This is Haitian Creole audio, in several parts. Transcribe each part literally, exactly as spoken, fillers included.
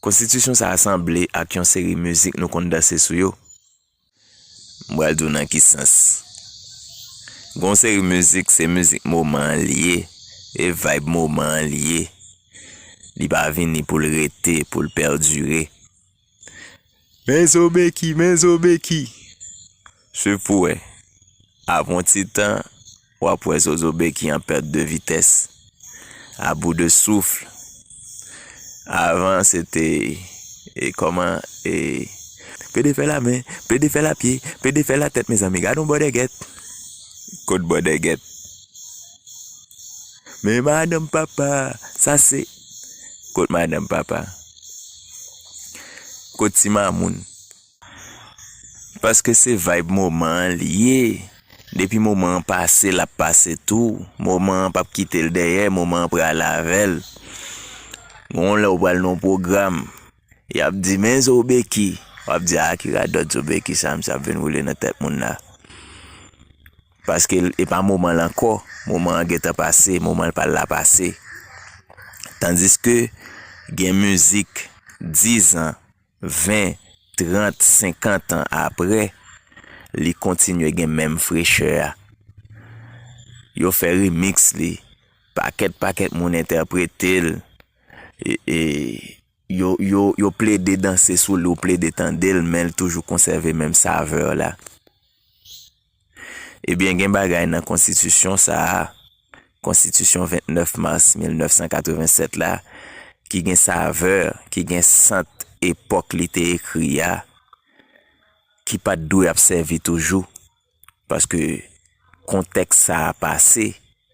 Konstitisyon sa a sanble ak yon seri mizik nou konn danse sou yo. M pral di w nan ki sans. Gon seri mizik, se mizik moman an li ye, e vibe moman an li ye. Li pa vini pou l rete, pou l pèdire. Men Zobeki, men Zobeki. Swiv pou wè. Apre yon ti tan, w ap wè Zozo Beki an pèt de vitès, à bout de souffle. Avan, se te, e kòman, e, pede fè lamen, pede fè lapye, pede fè latèt, mezanmi, gad yon bòdègèt. Kot bòdègèt? Men madanm papa, sa se, kot madanm papa? Kot ti mamoun? Paske se vibe moman an li ye. Depi moman an pase, l ap pase tou. Moman an p ap kite l dèyè, moman an pral avè l. Gon lè ou pral nan yon pwogram, y ap di, "Men Zobeki." W ap di, "A, ki radòt Zobeki sa, misye ap vin woule nan tèt moun la." Paske l, e pa moman l ankò. Moman an gentan pase, moman l pa l la pase. Tandiske gen mizik diz an, ven, trant, senkant an apre, li kontinye gen menm frechè a. Yo fè remix li, pakèt, pakèt moun entèprete l, e, e yo, yo, yo plede danse sou li, ou plede tande l, men l toujou konsève menm savè la. Ebyen, gen bagay nan konstitisyon sa a, konstitisyon vennèf mas mil nèf san katrevennsèt la, ki gen savè, ki gen sant epòk li te ekri a, ki pa t dwe ap sèvi toujou. Paske kontèks sa a pase,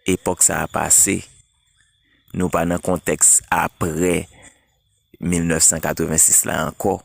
epòk sa a pase. Nou pa nan kontèks apre mil nèf san katrevensis la ankò.